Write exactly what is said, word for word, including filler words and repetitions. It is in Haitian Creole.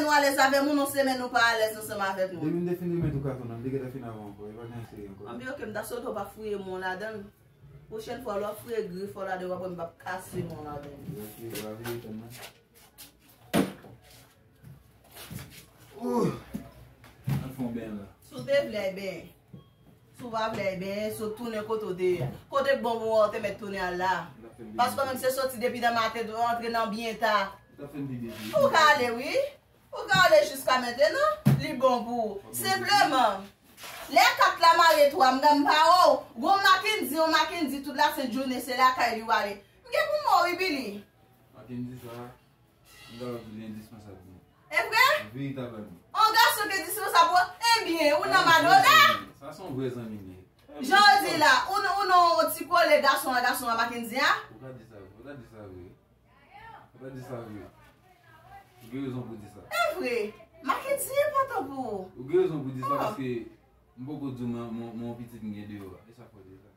Ou alèz avè m, ou nan semèn ou pa alèz ansanm avèk mwen. Depi m te fin remèt ou katon an, m te gentan fin avè w ankò. E pa gen anyen serye ankò. Anben, oke, m ta swete w pa fouye men w ladan l. Pwochèn fwa, lè w ap fouye grif ou ladan, w ap wè m p ap kase men w ladan l. Oke, w a veye tann nan. Ooh! Al fè yon beny la. Si w te vle benyen. Si w pa vle, ebyen, sot tounen kote w te ye a. Kote k bon pou ou a, ou te mèt tounen al la. Paske menm se soti depi nan maten, antre nan byen ta. Ou ka ale, wi. Ou ka ale jiska mentenan. Li bon pou ou. Senpleman, lè kat la mare twa, m pa wè w. Gon Mackendy, yon Mackendy, tout lasent jounen, se lakay li w ale. M gen pou m wè w, wi, Billy. Mackendy sa. M kapab di l endispansab pou mwen. E vre? Veritableman. Yon gason ki endispansab pou ou? Ebyen, ou nan madoda? Sa se yon vrè zanmi m ye. Jan w di la, ou nan, ou nan yon ti kole gason a gason a Mackendy a? Ou pa di sa vre, ou pa di sa vre. Ou pa di sa vre. Ou gen rezon pou w di sa. E vre. Mackendy enpòtan pou ou. Ou gen rezon pou w di sa paske m poko di w men, men, men yon pitit m gen deyò a. E sa k fè w di sa?